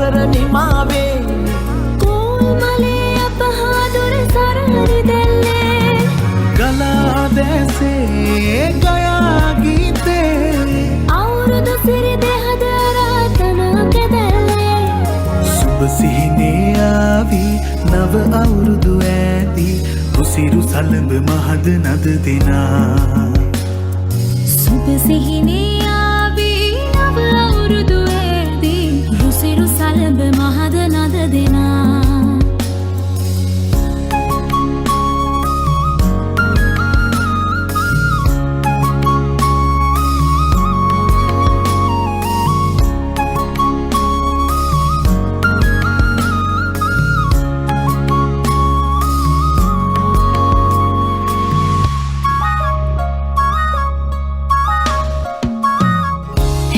වසර නිමාවේ. කෝල් මලේ අප හා දුර සරහරි දැල්ලේ. ගලා දැසේ ගයා ගීතේ. අවුරුදු සිරි දෙහද රාතනා කැදැල්ලේ. සුබ සිහිනේ ආවී නව අවුරුදු ඈදී රුසිරු සලඹ මහද නද දෙනා. සුබ සිහිනේ ආවී නව අවුරුදු ඈදී රුසිරු සලඹ මහද නද දෙනා.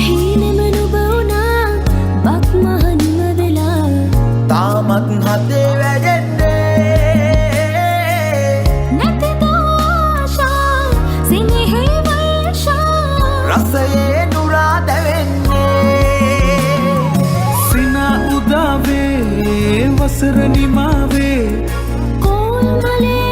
හීනෙම නුඹ වුණා බක් මහනිම වෙලා. තාමත් හදේ වැජෙන්නේ. නැතිද ආශා සිනහේ වර්ෂා. රසයේ නුරා දැවෙන්නේ. සිනා උදාවේ වසර නිමාවේ. කෝල් මලේ